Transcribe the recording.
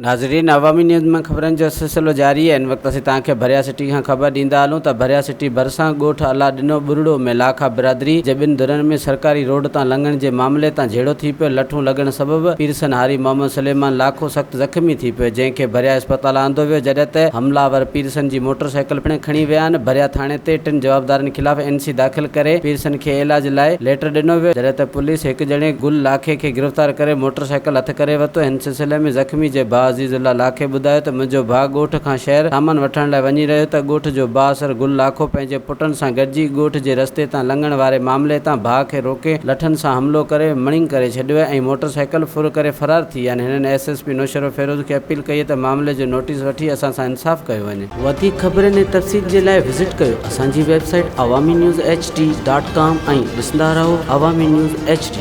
ناظرين عوامي نيوز ۾ خبرن جو سلسلو جاري آهي ان وقت اسين توهان کي ڀريا سٽي کان خبر ڏيندا هلون ته ڀريا سٽي ڀرسان ڳوٺ الله ڏنو ٻرڙو ۾ لاکا برادري جي ٻن ڌرين ۾ سرڪاري روڊ تان لنگهڻ جي معاملي تان جهيڙو ٿي پيو لٺون لڳڻ سبب پيرسن هاري محمد سليمان لاکو سخت زخمي ٿي پيو جنهن کي ڀريا اسپتال آندو ويو جڏهن ته حملا آور پيرسن جي موٽر سائيڪل پڻ کڻي ويا آهن ڀريا ٿاڻي تي ٽن جوابدارن خلاف اين سي داخل ڪري پيرسن کي علاج لاء ليٽر ڏنو ويو جڏهن ته پوليس هڪ ڄڻي گل لاکي کي گرفتار ڪري موٽر سائيڪل هٿ ڪري ورتو هن سلسلي ۾ زخمي جي ڀاء عزيز الله لاکي ٻڌايو ته منهنجو ڀاء ڳوٺ کان شهر سامان وٺڻ لاء وڃي رهيو ته ڳوٺ جو بااثر گل لاکو پنهنجي پٽن سان گڏجي ڳوٺ جي رستي تان لنگهڻ واري معاملي تان ڀاء کي روڪي لٺن سان حملو ڪري مڻنگ ڪري ڇڏيو ۽ موٽر سائيڪل ڦر ڪري فرار ٿي ويا آهن هنن ايس ايس پي نوشهروفيروز کي اپيل ڪئي ته معاملي جو نوٽيس وٺي اسان سان انصاف ڪيو وڃي. وڌيڪ خبرن ۽ تفصيل جي لاء وزٽ ڪيو اسان جي website Awami news H D dot com ۽ ڏسندا رهو عوامي نيوز ايڇ ڊي.